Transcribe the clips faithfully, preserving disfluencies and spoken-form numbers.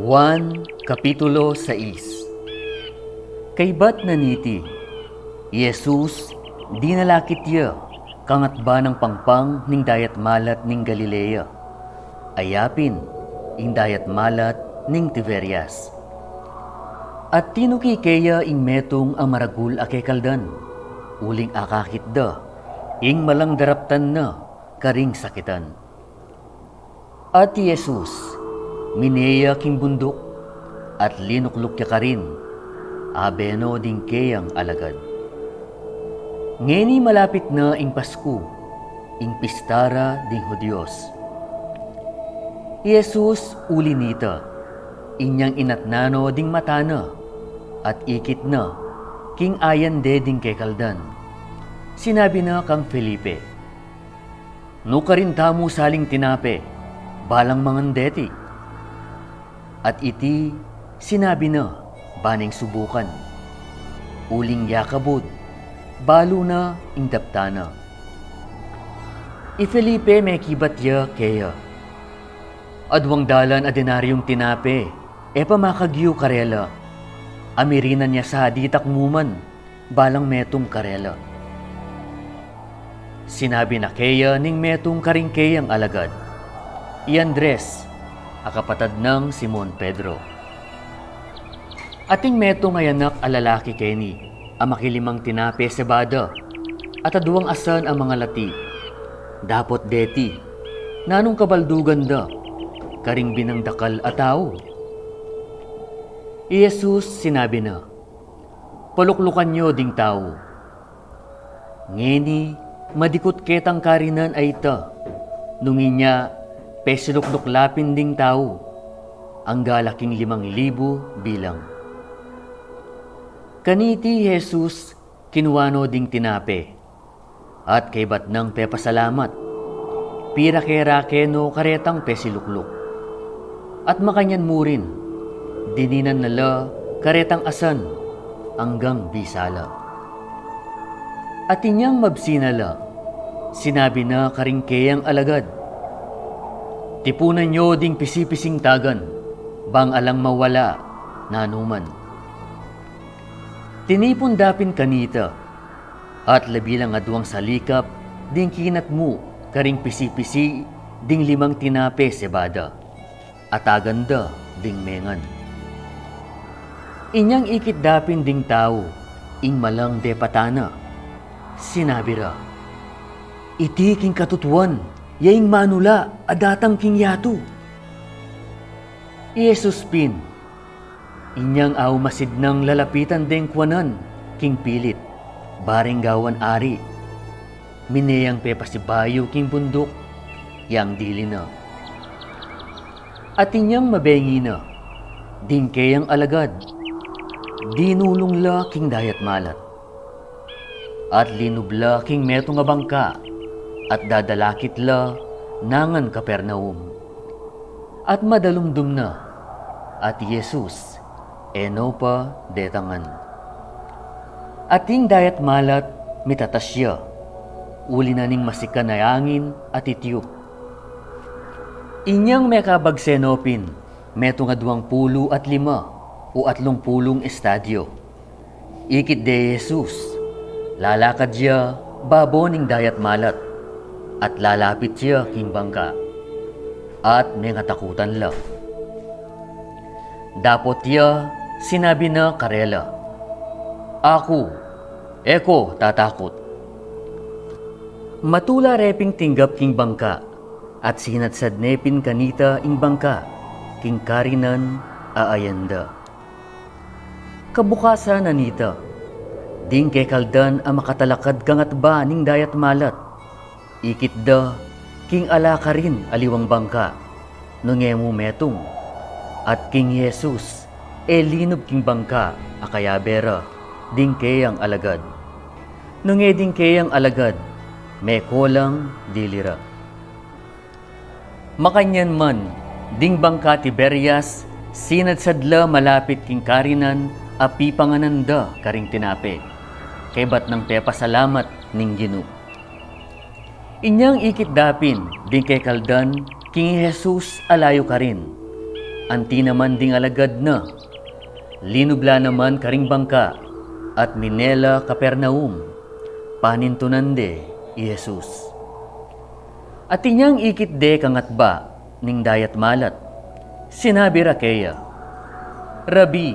Juan, Kapitulo sais. Kaybat na niti, i Jesus dinalakit ya kangatba nang pangpang ning Dayat Malat ning Galilea, a yapin ing Dayat Malat ning Tiberias. At tinuki keya ing metung a maragul a kekaldan, uling akakit da ing malang daraptan na karing sakitan. At i Jesus, mine ya king bunduk, at linukluk ya karin, abe no ding keyang alagad. Ngeni malapit na ing Pasku, ing pista ra ding Hudios. I Jesus uli nita, inyang inatna no ding mata na, at ikit na king ayan de ding kekaldan. Sinabi na kang Felipe, "Nukarin tamu saling tinape, balang mangan deti." At iti sinabi na, ba neng subukan. Uling yakabud, balu na ing daptan na. I Felipe mekibat ya keya, "Aduang dalan a denaryung tinape, e pa makagyu karela, a mirinan ya sa ditak mu man, balang metung karela." Sinabi na keya ning metung karing keyang alagad, i Andres, a kapatad nang Simon Pedro. Ating metung a anak a lalaki keni, a makilimang tinape sebada, at aduang asan a mangalati. Dapot deti, nanung kabaldugan da karing binang dakal a tau? I Jesus sinabi na, "Paluklukan yu ding tau." Ngeni madikut ketang karinan a ita, nung inya pesilukluk la pin ding tau, angga la king limang libu bilang. Kaniti i Jesus kinua no ding tinape, at kaybat nang pepasalamat, pirake-rake no karetang pesilukluk. At makanyan mu rin, dininan na la karetang asan anggang bisa la. At inyang mabsi na la, sinabi na karing keyang alagad, "Tipunan yu ding pisi-pising tagan, bang alang mawala nanuman." Tinipun da pin kanita, at labi lang aduang salikap ding kinatmu karing pisi-pisi ding limang tinape sebada, a tagan da ding mengan. Inyang ikit da pin ding tau ing malang depatan na, sinabi ra, "Iti king katutuan ya ing manula a datang king yatu." I Jesus pin, inyang aumasid nang lalapitan deng kuanan king pilit, bareng gawan ari, mine yang pepasibayu king bunduk yang dili na. At inyang mabengi na ding keyang alagad, dinulung la king dayat malat. At linub la king metung a bangka, at dadalakit la nangan Capernaum. At madalumdum na, at i Jesus e no pa detangan. At ing dayat malat mitatas ya, uli na ning masikan a angin a titiup. Inyang mekabagse no pin metung a duang pulu at lima o atlung pulung estadio. Ikit de i Jesus, lalakad ya babo ning dayat malat, at lalapit ya king bangka, at mengatakutan la. Dapot ya sinabi na karela, "Aku, e ko tatakut." Matula re ping tinggap king bangka, at sinadsad ne pin kanita ing bangka king karinan a ayan da. Kabukasan a nita, ding kekaldan a makatalakad kangatba ning dayat malat, ikit da king ala karin aliwang bangka, nune mu metung, at king Jesus e linub king bangka a kayabe ra ding keyang alagad. Nune ding keyang alagad meko lang dili ra. Makanyan man, ding bangka Tiberias, sinadsad la malapit king karinan a pipanganan da karing tinape, kaybat nang pepasalamat ning Ginu. Inyang ikit da pin ding kekaldan king i Jesus a layu karin. Anti naman ding alagad na, linub la naman karing bangka, at mine la Capernaum, panintunan de i Jesus. At inyang ikit de kangatba ning dayat malat, sinabi ra keya, "Rabi,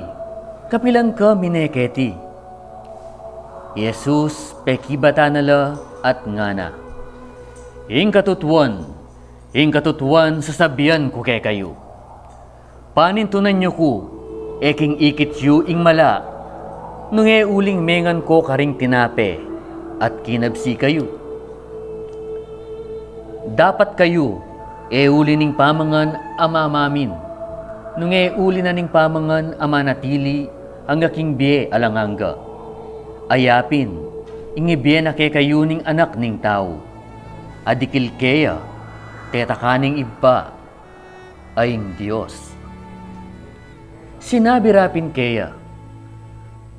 kapilan ka mine keti?" I Jesus pekibatan na la at ngana, "Ing katutuan, ing katutuan sasabian ku kekayu, panintunan yu ku, e king ikit yu ing mala, nung e uling mengan ko karing tinape at kinabsi kayu. Dapat kayu, e uli ning pamangan a mamamin, nung e uli na ning pamangan a manatili angga king bie alang angga. Aya pin, ing ibie na kekayu ning Anak ning Tau, a dikil keya, tetakan ning Ibpa a ing Dios." Sinabi ra pin keya,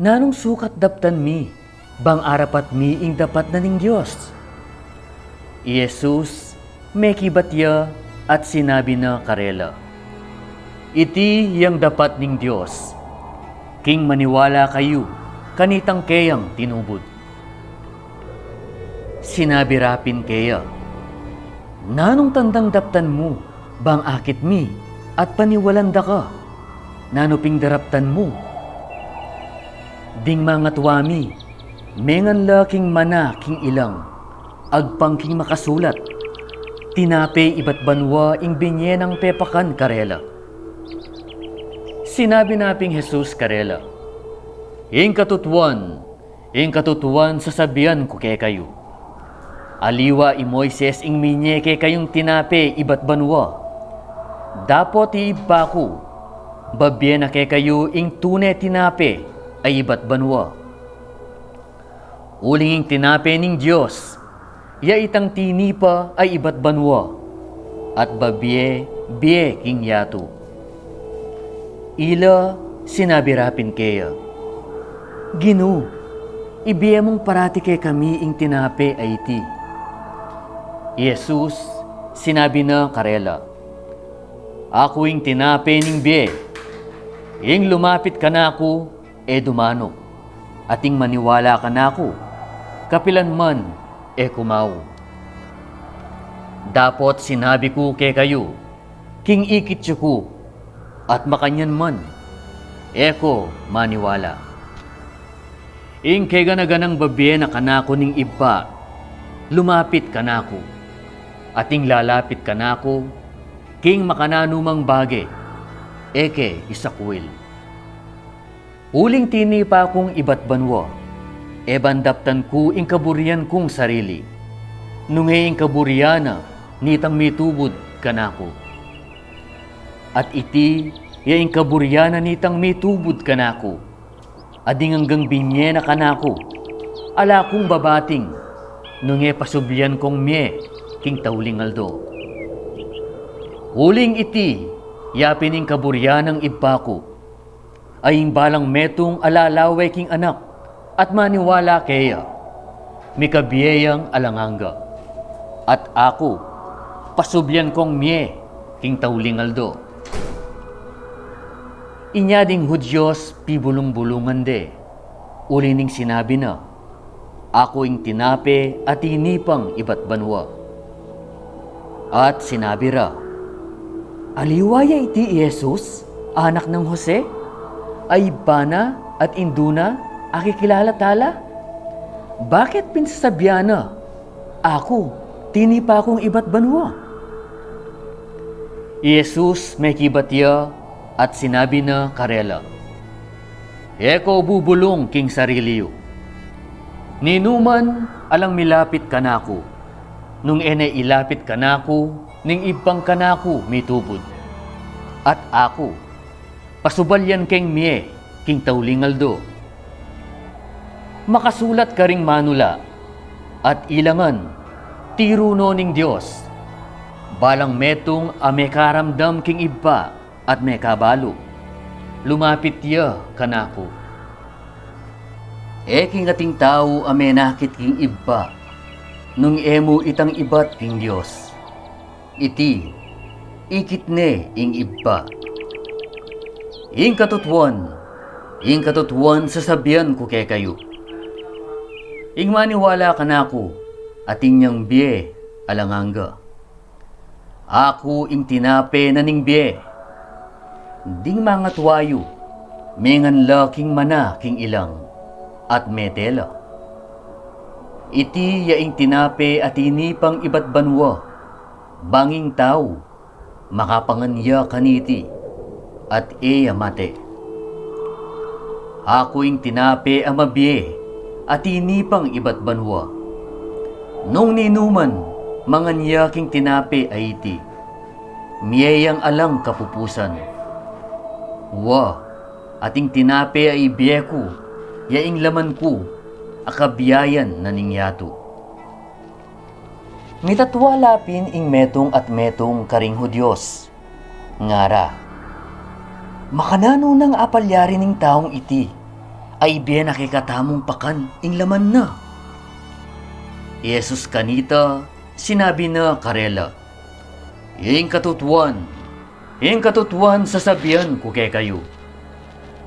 "Nanung sukat daptan mi, bang arapat mi ing dapat na ning Dios?" I Jesus mekibat ya at sinabi na karela, "Iti yang dapat ning Dios, king maniwala kayu kanitang keyang tinubud." Sinabi ra pin keya, "Nanung tandang daptan mu, bang akit mi at paniwalan da ka? Nanu ping daraptan mu? Ding mangatua mi, mengan la king mana king ilang, agpang king makasulat, 'Tinape ibat banua ing binie nang pepakan karela.'" Sinabi na ping Jesus karela, "Ing katutuan, ing katutuan sasabian ku kekayu, aliwa i Moises ing minie kekayung tinape ibat banua, dapot i Ibpa ku, babie na kekayu ing tune tinape a ibat banua. Uling ing tinape ning Dios, ya itang tinipa a ibat banua, at babie, bie king yatu." Ila sinabi ra pin keya, "Ginu, ibie mung parati kekami ing tinape a iti." I Jesus sinabi na karela, "Aku ing tinape ning bie. Ing lumapit kanaku, e dumanu, at ing maniwala kanaku, kapilan man e kumaung. Dapot sinabi ku kekayu, king ikit yu ku, at makanyan man, e ko maniwala. Ing kegana-ganang babie na kanaku ning Ibpa, lumapit kanaku, at ing lalapit kanaku, king makananumang bage, e ke isakwil. Uling tinipa kung ibat banua, e ban daptan ku ing kaburian kung sarili, nung e ing kaburian na nitang mitubud kanaku. At iti ya ing kaburian na nitang mitubud kanaku, a ding anggang binie na kanaku, ala kung babating, nung e pasublian kong mie king tauling aldo. Uling iti ya pin ing kaburian nang Ibpa ku, a ing balang metung a lalawe king Anak at maniwala keya, mikabie yang alang angga. At aku, pasublian kong mie king tauling aldo." Inya ding Judios pibulung-bulungan de, uli ning sinabi na, "Aku ing tinape a tinipang ibat banua." At sinabi ra, "Aliwa ya iti i Jesus, anak nang Jose, a ibpa na at indu na akikilala tala? Bakit pin sasabian na, 'Aku, tinipa kung ibat banua'?" I Jesus mekibat ya at sinabi na karela, "E ko bubulung king sarili yu. Ninuman alang milapit kanaku, nung e ne ilapit kanaku ning Ibpang kanaku mitubud, at aku, pasublian keng mie king tauling aldo. Makasulat karing manula, at ila ngan tiru no ning Dios, 'Balang metung a mekaramdam king Ibpa at mekabalu, lumapit ya kanaku.' E king ating tau a menakit king Ibpa, Nung e mu itang ibat king Dios, iti ikit ne ing Ibpa. Ing katutuan, ing katutuan sasabian ku kekayu, ing maniwala kanaku atin yang bie alang angga. Aku ing tinape na ning bie. Ding mangatua yu, mengan la king mana king ilang, at mete la. Iti ya ing tinape a tinipang ibat banua, bang ing tau makapangan ya kaniti, at e ya mate. Aku ing tinape a mabie a tinipang ibat banua. Nung ninuman mangan ya king tinape a iti, mie yang alang kapupusan. Wa, ating tinape a ibie ku, ya ing laman ku, a kabiayan na ning yatu. Mitatua la pin ing metung at metung karing Hudios, ngara, makananu nang apalyari ning taung iti, a ibie na kekatamung pakan ing laman na? I Jesus kanita, sinabi na karela, ing katutuan, ing katutuan sasabian ku kekayu,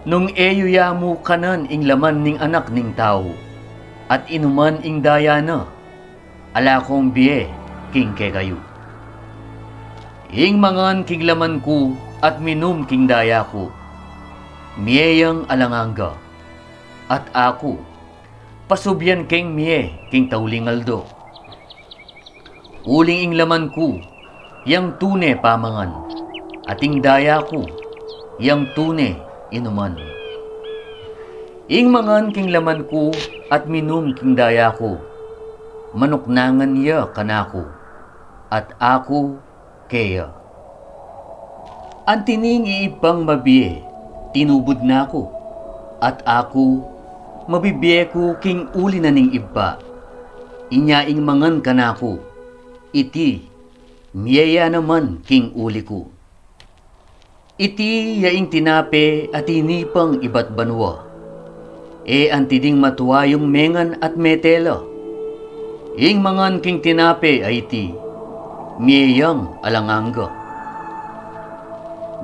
nung e yu ya mu kanan ing laman ning Anak ning Tau, at inuman ing daya na, ala kong bie king kekayu. Ing mangan king laman ku at minum king daya ku, mie yang alang angga, at aku, pasubian keng mie king tauling aldo. Uling ing laman ku, yang tune pamangan, at ing daya ku, yang tune inuman. Ing mangan king laman ku at minum king daya ku, manuknangan ya kanaku, at aku keya. Anti ning Ibpang mabie, tinubud na ku, at aku, mabibie ku king uli na ning Ibpa. Inya ing mangan kanaku, iti, mie ya naman king uli ku. Iti ya ing tinape a tinipang ibat banua. E anti ding matua yung mengan at mete la. Ing mangan king tinape a iti, mie yang alang angga.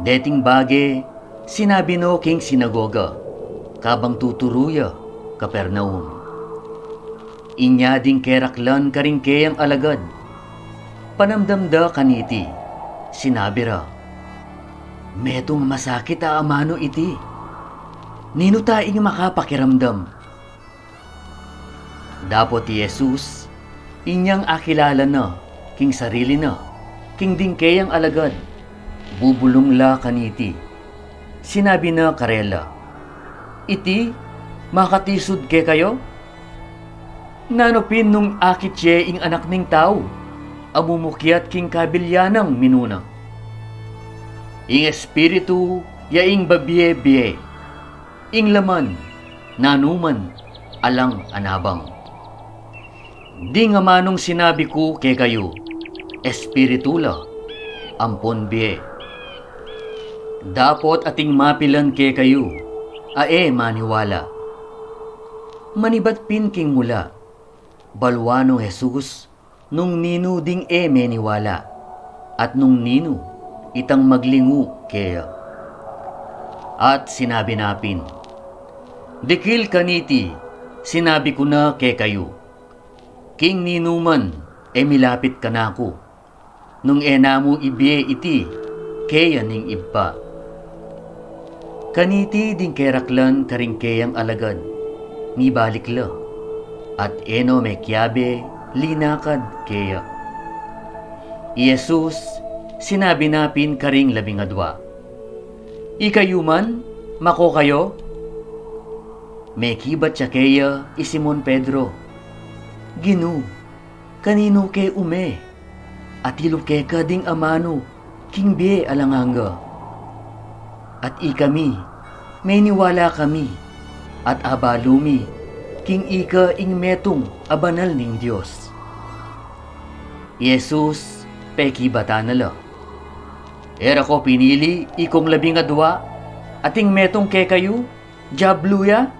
Deting bage, sinabi no king sinagoga, kabang tuturu ya Capernaum. Inya ding keraklan karing keyang alagad, panamdam da kaniti, sinabi ra, metung masakit a amanu iti. Ninu ta ing makapakiramdam? Dapot i Jesus, inyang akilala na king sarili na, king ding keyang alagad, bubulung la kaniti. Sinabi na karela, iti, makatisud kekayu? Nanu pin nung akit ye ing Anak ning Tau, a mumukiat king kabilya nang minuna? Ing espiritu ya ing babie-bie, ing laman, nanuman, alang anabang. Ding amanung sinabi ku kekayu, espiritu la, ampon bie. Dapot ating mapilan kekayu, a e maniwala. Manibat pin king mula, balwan nong Jesus, nung ninu ding e meniwala, at nung ninu itang maglingu keya. At sinabi na pin, dikil kaniti, sinabi ku na kekayu, king ninuman e milapit kanaku, nung e na mu ibie iti keya ning Ibpa. Kaniti ding keraklan karing keyang alagad, mibalik la, at e no mekiabe linakad keya. I Jesus, sinabi na pin karing labing adwa, ikayu man, mako kayu? Mekibat ya keya i Simon Pedro, Ginu, kaninu ke ume? Atilu keka ding amanu king bie alang angga. At ikami, meniwala kami, at abalu mi, king ika ing metung a banal ning Dios. I Jesus, pekibatan na la, e ra ko pinili ikong labing adwa, ating metung kekayu, diablu ya?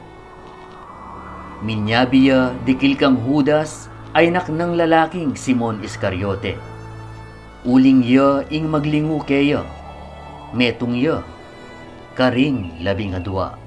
Minyabi ya dikil kang Judas, ay anak nang lalaking Simon Iscariote. Uling ya ing maglingu keya, metung ya karing labing adua.